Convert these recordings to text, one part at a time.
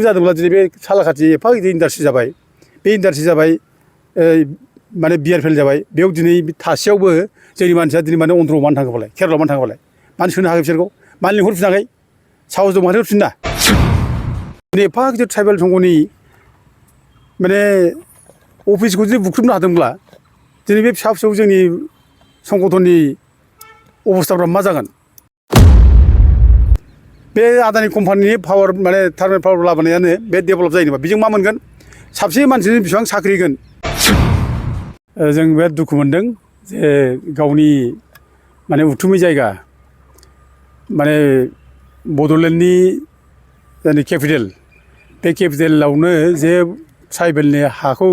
जादोंब्ला दिनै बे सालाकाथि एफा गिदिर इन्डास्ट्रि जाबाय बे इन्डास्ट्रि जाबाय माने बिआरपिएल जाबाय बेयाव दिनै थासेयावबो जोंनि मानसिया दिनै माने अन्ध्रआव मानो थाङोबालाय केरलाव मानो थाङोबालाय मानो सोनो हागोन बिसोरखौ मानो लिंहरफिनाखै साहस दं मानो हरफिना दिनै एफा गिदिर ट्राइबेल संघनि माने अफिसखौ जुदि बुख्रुबनो हादोंब्ला दिनै बे फिसा फिसौ जोंनि संगठननि अबस्थाफ्रा मा जागोन बे आदानि कम्पानिनि पावार माने टार्मिनेल पावार लाबोनायानो बे डेभेलप जायो नामा बेजों मा मोनगोन साबसे मानसिनि बेसेबां साख्रि होगोन जों बिराद दुखु मोनदों जे गावनि माने उथुमै जायगा माने बड'लेण्डनि जायनि केपिटेल बे केपिटेलावनो जे ट्राइबेलनि हाखौ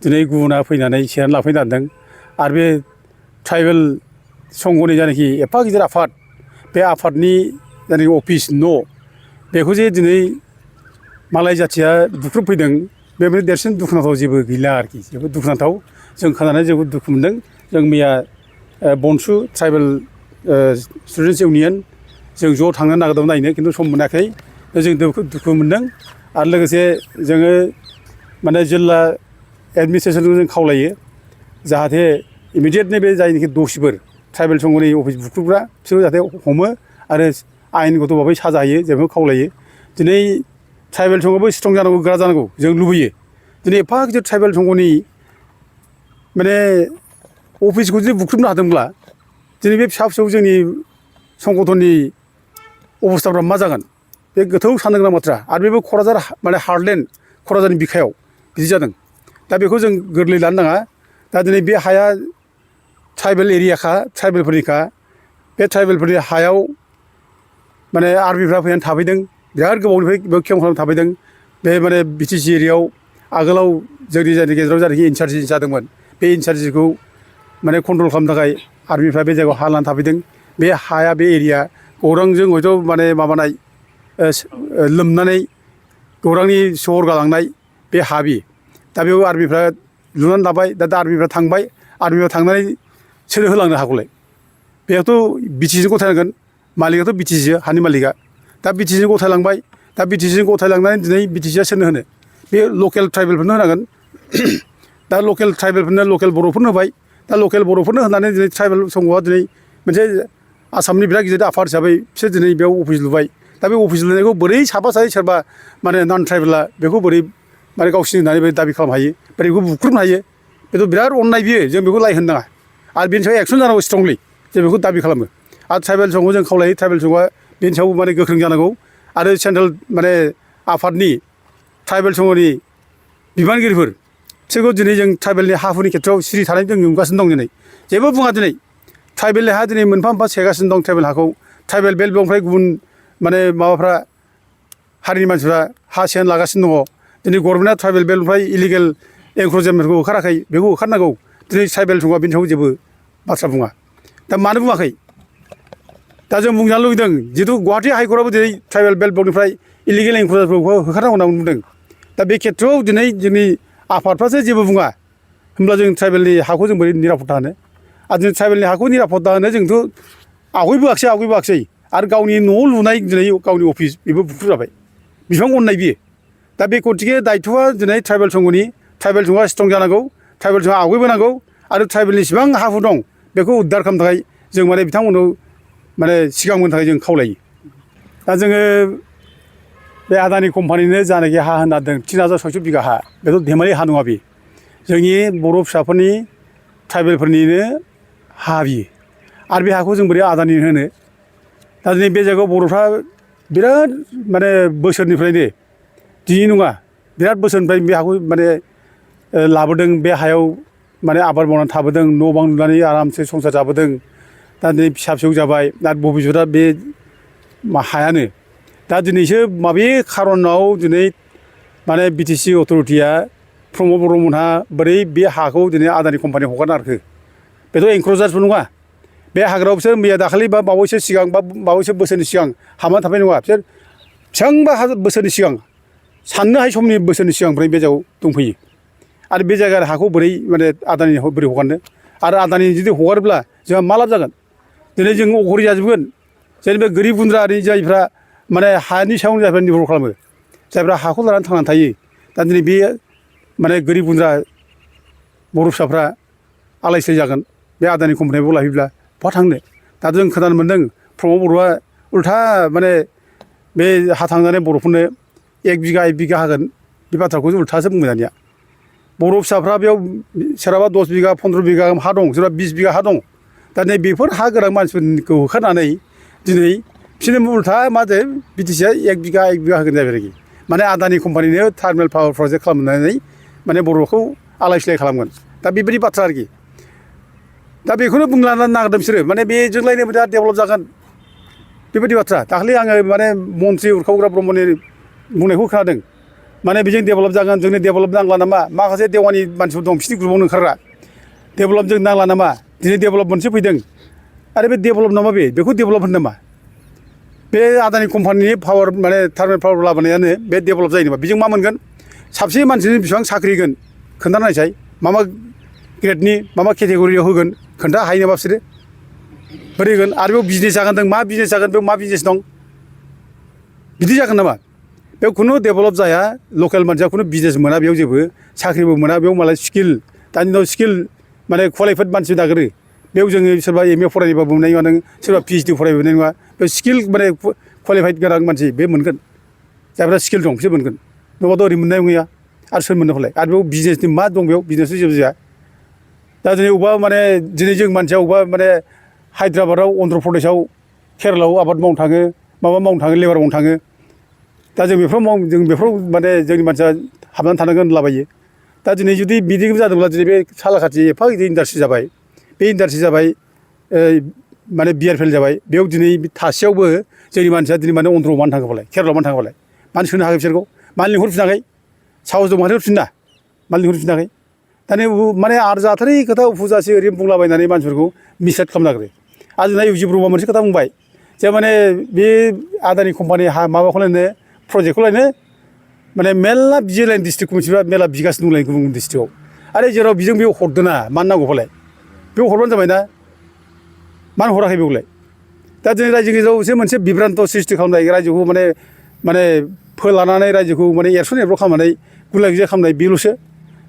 दिनै गुबुना फैनानै सेनानै लाफैनो नागिरदों आरो बे ट्राइबेल संघनि जायनाखि एफा गिदिर आफाद बे आफादनि जायनाखि अफिस न' बेखौ जे दिनै मालाय जाथिया बुख्रुबफैदों बेबायदि देरसिन दुखुनांथाव जेबो गैला आरोखि जोबोद दुखुनांथाव जों खोनानानै जोबोद दुखु मोनदों जों मैया बनसु ट्राइबेल स्टुडेन्टस इउनियन जों ज' थांनो नागिरदोंमोन नायनो खिन्थु सम मोनाखै जों दुखु मोनदों आरो लोगोसे जोङो माने जिल्ला एडमिनिस्ट्रेसनखौ जों खावलायो जाहाथे इमिडियेटलि बे जायनाखि दसिफोर ट्राइबेल संघनि अफिस बुख्रुबग्रा बिसोरखौ जाहाथे हमो आरो आयेनगत भाबै साजा होयो जों बेखौ खावलायो दिनै ट्राइबेल संघआबो स्ट्रं जानांगौ गोरा जानांगौ जों लुबैयो दिनै एफा गिदिर ट्राइबेल संघनि माने अफिसखौ जुदि बुख्रुबनो हादोंब्ला दिनै बे फिसा फिसौ जोंनि संगठननि अबस्थाफ्रा मा जागोन बे गोथौ साननो गोनां बाथ्रा आरो बेबो क'क्राझार माने हार्टलेण्ड क'क्राझारनि बिखायाव बिदि जादों दा बेखौ जों गोरलै लानो नाङा दा दिनै बे हाया ट्राइबेल एरियाखा ट्राइबेलफोरनिखा बे ट्राइबेलफोरनि हायाव माने आर्मिफ्रा फैनानै थाफैदों बिराद गोबावनिफ्राय बेयाव केम्प खालामनानै थाफैदों बे माने बिटिसि एरियायाव आगोलाव जोंनि जायनि गेजेराव जायनाखि इनसार्जि जादोंमोन बे इनसार्जिखौ माने कन्ट्रल खालामनो थाखाय आर्मिफ्रा बे जायगायाव हा लानानै थाफैदों बे हाया बे एरिया गौरांजों हयथ' माने माबानाय लोमनानै गौरांनि सहर गालांनाय बे हा बि दा बेयाव आर्मिफ्रा लुनानै लाबाय दा आर्मिफ्रा थांबाय आर्मिफ्रा थांनानै सोर होलांनो हाखौलाय बेयावथ' बिटिसिजों गथायनांगोन मालिकआथ' बिटिसि हानि मालिकआ दा बिटिसिजों गथायलांबाय दा बिटिसिजों गथायलांनानै दिनै बिटिसिया सोरनो होनो बे लकेल ट्राइबेलफोरनो होनांगोन दा लकेल ट्राइबेलफोरनो लकेल बर'फोरनो होबाय दा लकेल बर'फोरनो होनानै दिनै ट्राइबेल संघआ दिनै मोनसे आसामनि बिराद गिदिर आफाद हिसाबै बिसोर दिनै बेयाव अफिस लुबाय दा बे अफिस लुनायखौ बोरै साफा सानै सोरबा माने नन ट्राइबेला बेखौ बोरै माने गावसिनि होननानै बे दाबि खालामनो हायो बोरै बेखौ बुख्रुबनो हायो बेथ' बिराद अननाय बियो जों बेखौ लाय होनो नाङा आरो बेनि सायाव एक्सन जानांगौ स्ट्रंलि जों बेखौ दाबि खालामो आरो ट्राइबेल संघखौ जों खावलायो ट्राइबेल संघआ बेनि सायाव माने गोख्रों जानांगौ आरो सेन्ट्रेल माने आफादनि ट्राइबेल संघनि बिबानगिरिफोर बिसोरखौ दिनै जों ट्राइबेलनि हा हुनि खेथ्रआव सिरि थानाय जों नुगासिनो दं दिनै जेबो बुङा दिनै ट्राइबेलनि हा दिनै मोनफा मोनफा सेगासिनो दं ट्राइबेल हाखौ ट्राइबेल बेल्टनिफ्राय गुबुन माने माबाफ्रा हारिनि मानसिफ्रा हा सेन लागासिनो दङ दिनै गभर्नमेन्टआ ट्राइबेल बेल्टनिफ्राय इलिगेल एनक्रचमेन्टफोरखौ होखाराखै बेखौ होखारनांगौ दिनै ट्राइबेल संघआ बेनि सायाव जेबो बाथ्रा बुङा दा मानो बुङाखै दा जों बुंजानो लुबैदों जिहेतु गुवाहाटि हाइकर्टआबो दिनै ट्राइबेल बेल्ट ब्लकनिफ्राय इलिगेल एनक्रचमेन्टफोरखौ होखारनांगौ होनना बुंदों दा बे खेथ्रआव दिनै जोंनि आफादफ्रासो जेबो बुङा होमब्ला जों ट्राइबेलनि हाखौ जों बोरै निरापत्ता होनो आरो जों ट्राइबेलनि हाखौ निरापत्ता होनो जोंथ' आवगायबोआखिसै आरो गावनि न'आव लुनाय दिनै गावनि अफिस बेबो बुख्रुब जाबाय बेसेबां अननाय बियो दा बे गतिके दायथ'आ दिनै ट्राइबेल संघनि ट्राइबेल संघआ स्ट्रं जानांगौ ट्राइबेल संघआ आवगायबोनांगौ आरो ट्राइबेलनि इसेबां हा हु दं बेखौ उद्धार खालामनो थाखाय जों माने बिथांमोननाव माने सिगां होनो थाखाय जों खावलायो दा जोङो बे आदानि कम्पानिनो जानाखि हा होनना दों 3600 बिगा हा बेथ' धेमालि हा नङा बे जोंनि बर' फिसाफोरनि ट्राइबेलफोरनिनो हा बियो आरो बे हाखौ जों बोरै आदानि होनो दा दिनै बे जायगायाव बर'फ्रा बिराद माने बोसोरनिफ्रायनो दिनै नङा बिराद बोसोरनिफ्राय बे हाखौ माने लाबोदों बे हायाव माने आबाद मावनानै थाबोदों न' बां लुनानै आरामसे संसार जाबोदों दा दिनै फिसा फिसौ जाबाय आरो भबिसतआ बे हायानो दा दिनैसो माबे खारनाव दिनै माने बिटिसि अथ'रिटिया प्रमद बर'मोनहा बोरै बे हाखौ दिनै आदानि कम्पानियाव हगारना होखो बेथ' एनक्रचार्सबो नङा बे हाग्रायाव बिसोर मैया दाखालि बा बावैसो सिगां बा बावैसो बोसोरनि सिगां हाबनानै थाबाय नङा बिसोर बेसेबांबा बोसोरनि सिगां साननो हायै समनि बोसोरनि सिगांनिफ्राय बे जायगायाव दंफैयो आरो बे जायगानि हाखौ बोरै माने आदानि बोरै हगारनो आरो आदानि जुदि हगारोब्ला जोंहा मा लाब जागोन दिनै जों अघरि जाजोबगोन जेनेबा गोरिब गुन्द्रानि जायफ्रा माने हानि सायावनो जायफ्रा निर्भर खालामो जायफ्रा हाखौ लानानै थांनानै थायो दा दिनै बे माने गोरिब गुन्द्रा बर' फिसाफ्रा आलाय सिलाय जागोन बे आदानि कम्पानियाव लायोब्ला बहा थांनो दा जों खोनानो मोन्दों प्रमद बर'आ उल्था माने बे हा थांनानै बर'फोरनो 1 बिघा होगोन बे बाथ्राखौ उल्थासो बुंबाय दानिया बर' फिसाफ्रा बेयाव सोरहाबा 10 बिघा 15 बिघा हा दं सोरबा 20 बिघा हा दं दा नै बेफोर हा गोनां मानसिफोरखौ होखारनानै दिनै बिसोरनो उल्था मा जायो बिटिसिआ 1 बिघा होगोन जाबाय आरोखि माने आदानि कम्पानिनो थार्मेल पावार प्रजेक्ट खालामनानै माने बर'खौ आलाय सिलाय खालामगोन दा बेबायदि बाथ्रा आरोखि दा बेखौनो बुंनो नागिरदों बिसोरो माने बेजोंलायनो बिराद डेभेलप जागोन बेबायदि बाथ्रा दाखालि आङो माने मन्त्रि उरखावग्रा ब्रह्मनि बुंनायखौ खोनादों माने बेजों डेभेलप जागोन जोंनो डेभेलप नांला नामा माखासे देवानि मानसिफोर दं बिसोरनि ग्रुपआवनो ओंखारग्रा डेभेलप जों नांला नामा दिनै डेभेलप मोनसे फैदों आरो बे डेभेलप नामा बेखौ डेभेलप होनो नामा बे आदानि कम्पानिनि पावार माने थार्मेल पावार लाबोनायानो बे डेभेलप जायो नामा बेजों मा मोनगोन साबसे मानसिनि बेसेबां साख्रि होगोन खोन्थानायसाय मा ग्रेडनि मा केटेगरियाव होगोन खोन्था हायो नामा बिसोरो बोरै होगोन आरो बेयाव बिजनेस जागोन मा बिजनेस जागोन बेयाव मा बिजनेस दं बिदि जागोन नामा बेयाव खुनु डेभेलप जाया लकेल मानसिया खुनु बिजनेस मोना बेयाव जेबो साख्रिबो मोना बेयाव मालाय स्किल दानि दिनाव स्किल माने क्वालिफाइड मानसि नागिरो बेयाव जोङो सोरबा MA फरायबाबो मोननाय नङा नों सोरबा PhD फरायबाबो मोननाय नङा बेयाव स्किल माने क्वालिफाइड गोनां मानसि बे मोनगोन जायफ्रा स्किल दं बिसोर मोनगोन नङाबाथ' ओरै मोननाय नङा आरो सोर मोननो हलाय आरो बेयाव बिजनेसनि मा दं बेयाव बिजनेसनि जेबो जाया दा दिनै अबेबा माने दिनै जों मानसिया अबेबा माने हायद्राबादाव अन्ध्र प्रदेशआव केरेलायाव आबाद मावनो थाङो माबा मावनो थाङो लेबार मावनो थाङो दा जों बेफोराव माने जोंनि मानसिया हाबनानै थानांगोन होनलाबायो दा दिनै जुदि बिदि जादोंब्ला दिनै बे सालाकाथि एफा गिदिर इन्डास्ट्रि जाबाय बे इन्डास्ट्रि जाबाय माने BRPL जाबाय बेयाव दिनै थासेयावबो जोंनि मानसिया दिनै माने अन्ध्रआव मानो थाङोबालाय केरेलायाव मानो थाङोबालाय मानो सोनो हायाखै बिसोरखौ मानो लिंहरफिनाखै साहस दं मानो हरफिना मानो लिंहरफिनाखै दानि माने आरो जाथारै खोथा उफुजासै ओरैनो बुंलाबायनानै मानसिफोरखौ मिसगाइड खालामनो नागिरो आरो जोंना इउजि ब्रह्मआ मोनसे खोथा बुंबाय जे माने बे आदानि कम्पानि माबाखौलायनो प्रजेक्टखौ लायनो माने मेरला बिजिलायन डिस्ट्रिक्ट कमिटिफ्रा मेरला बिगासिनो दंलाय गुबुन गुबुन डिस्ट्रिक्टआव आरो जेराव बिजों बेयाव हरदोना मानो नांगौ फालाय बेयाव हरबानो जाबाय ना मानो हराखै बेयावलाय दा जोंनि रायजो गेजेरावसो मोनसे बिभ्रान्त सृष्टि खालामनाय रायजोखौ माने फोलानानै रायजोखौ माने एरसन एरब्र खालामनानै गुलाय गुजाय खालामनाय बेल'सो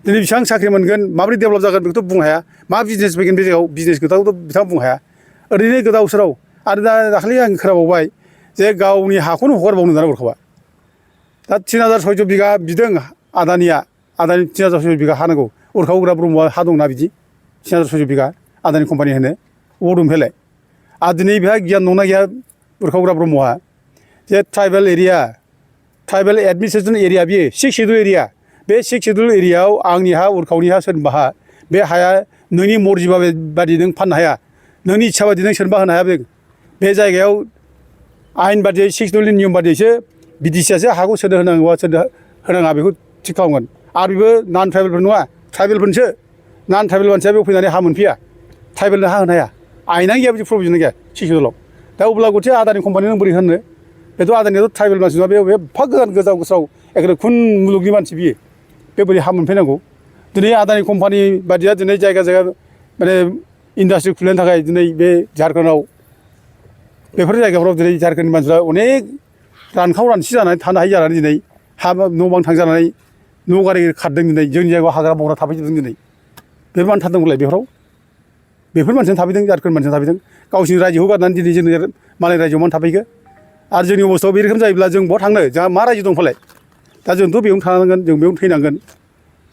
दिनै बेसेबां साख्रि मोनगोन माबोरै डेभेलप जागोन बेखौथ' बुंनो हाया मा बिजनेस फैगोन बे जायगायाव बिजनेस खोथाखौथ' बिथाङा बुंनो हाया ओरैनो गोदाव सोराव आरो दा दाखालि आं खोनाबावबाय जे गावनि हाखौनो हगारबावनो दाना बर'खौबा दा 3600 बिघा बिदों आदानि 3600 बिघा हा नांगौ उरखावग्रा ब्रह्मआ हा दंना बिदि 3600 बिघा आदानि कम्पानि होनो अबाव दं बेलाय आरो दिनै बेहा गियान दंना गैया उरखावग्रा ब्रह्मआ जे ट्राइबेल एडमिनिस्ट्रेसन एरिया बियो 6 शेड्युल एरिया बे 6 शेड्युल एरियायाव आंनि हा उरखावनि हा सोरनिबा हा बे हाया नोंनि मर्जि बादि नों फाननो हाया नोंनि इच्छा बादि नों सोरनोबा होनो हाया बे जायगायाव आयेन बादियै 6 शेड्युलनि नियम बादियैसो बिटिसिआसो हाखौ सोरनो होनांगौआ सोरनो होनाङा बेखौ थिग खालामगोन आरो बेबो नन ट्राइबेलफोर नङा ट्राइबेलफोरसो नन ट्राइबेल मानसिया बेयाव फैनानै हा मोनफैया ट्राइबेलनो हा होनो हाया आयेनानो गैया बिदि प्रभिजन गैया 6 शेड्युलाव दा अब्ला गथे आदानि कम्पानि नों बोरै होनो बेथ' आदानियाथ' ट्राइबेल मानसि नङा बे एफा गोजाव गोसाव एखेबारे खुन मुलुगनि मानसि बियो बे बोरै हा मोनफैनांगौ दिनै आदानि कम्पानि बादिया दिनै जायगा माने इन्डास्ट्रि खुलिनो थाखाय दिनै बे झारखन्डआव बेफोर जायगाफ्राव दिनै झारखन्डनि मानसिफ्रा अनेक रानखाव रानसि जानानै थानो हायि जानानै दिनै हा न' बां थांजानानै न' गारि खारदों दिनै जोंनि जायगायाव हाग्रा बंग्रा थाफैजोबदों दिनै बेफोर मानो थादोंमोनलाय बेफोर मानसियानो थाफैदों झारखन्ड मानसियानो थाफैदों गावसिनि रायजोखौ गारनानै दिनै जोंनि मालाय रायजोआव मानो थाफैखो आरो जोंनि अबस्थायाव बे रोखोम जायोब्ला जों बहा थांनो जोंहा मा रायजो दं फालाय दा जोंथ' बेयावनो थानांगोन जों बेयावनो थैनांगोन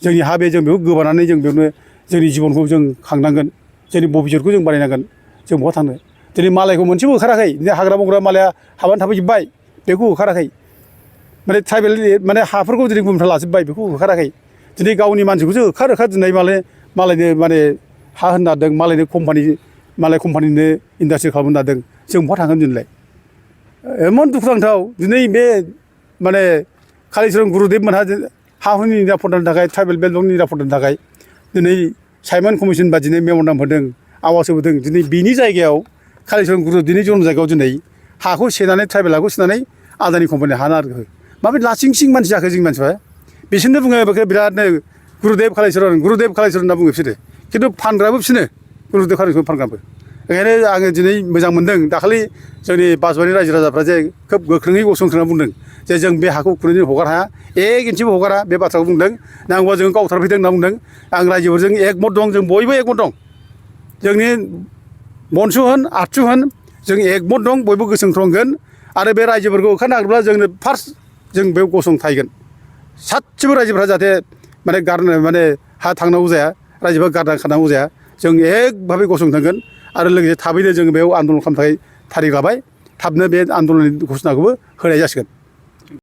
जोंनि हा बे जों बेयाव गोबानानै जों बेयावनो जोंनि जिबनखौ जों खांनांगोन जोंनि भबिष्यतखौ जों बानायनांगोन जों बहा थांनो दिनै मालायखौ मोनसेबो होखाराखै हाग्रा बंग्रा मालाया हाबानो थाफैजोब्बाय बेखौ होखाराखै माने ट्राइबेल माने हाफोरखौ दिनै गुबुनफ्रा लाजोब्बाय बेखौ होखाराखै दिनै गावनि मानसिखौसो होखार दिनै मालायनो माने हा होनो नागिरदों मालाय कम्पानिनो इन्डास्ट्रि खालामनो नागिरदों जों बहा थांगोन दिनैलाय एमन दुखुनांथाव दिनै बे माने कालिचरन गुरुदेब मोनहा हा हुनि निरापत्तानि थाखाय ट्राइबेल बेल्टनि निरापत्तानि थाखाय दिनै साइमन कमिसन बादिनो मेम'रेन्डाम होदों आवाज होबोदों दिनै बिनि जायगायाव कालिचरन गुरुदेबनि जन्म जायगायाव दिनै हाखौ सेनानै ट्राइबेल हाखौ सेनानै आदानि कम्पानि हा नागिरो माबोरै लासिं सिं मानसि जाखो जोंनि मानसिफ्रा बिसोरनो बुङो बेखौ बिरादनो गुरुदेब कालिचरन होनना बुङो बिसोरो खिन्थु फानग्राबो बिसोरनो गुरुदेब कालिचरन फानग्राबो ओंखायनो आङो दिनै मोजां मोनदों दाखालि जोंनि बासबारि रायजो राजाफ्रा जे खोब गोख्रोङै गसंथाना बुंदों जे जों बे हाखौ खुनुदिन हगार हाया 1 इन्सिबो हगारा बे बाथ्राखौ बुंदों नांगौबा जों गावथारफैदों होनना बुंदों आं रायजोफोरजों एकमत दं जों बयबो एकमत दं जोंनि मनसु होन आतसु होन जों एकमत दं बयबो गोसोखांगोन आरो बे रायजोफोरखौ होखारनो नागिरब्ला जोंनो फार्स्ट जों बेयाव गसंथायगोन सासेबो रायजोफ्रा जाहाथे माने हा थांनांगौ जाया रायजोफ्रा गारना खानांगौ जाया जों एकभाबै गसंथांगोन आरो लोगोसे थाबैनो जों बेयाव आन्दलन खालामनो थाखाय थारिख लाबाय थाबनो बे आन्दलननि घोषणाखौबो होनाय जासिगोन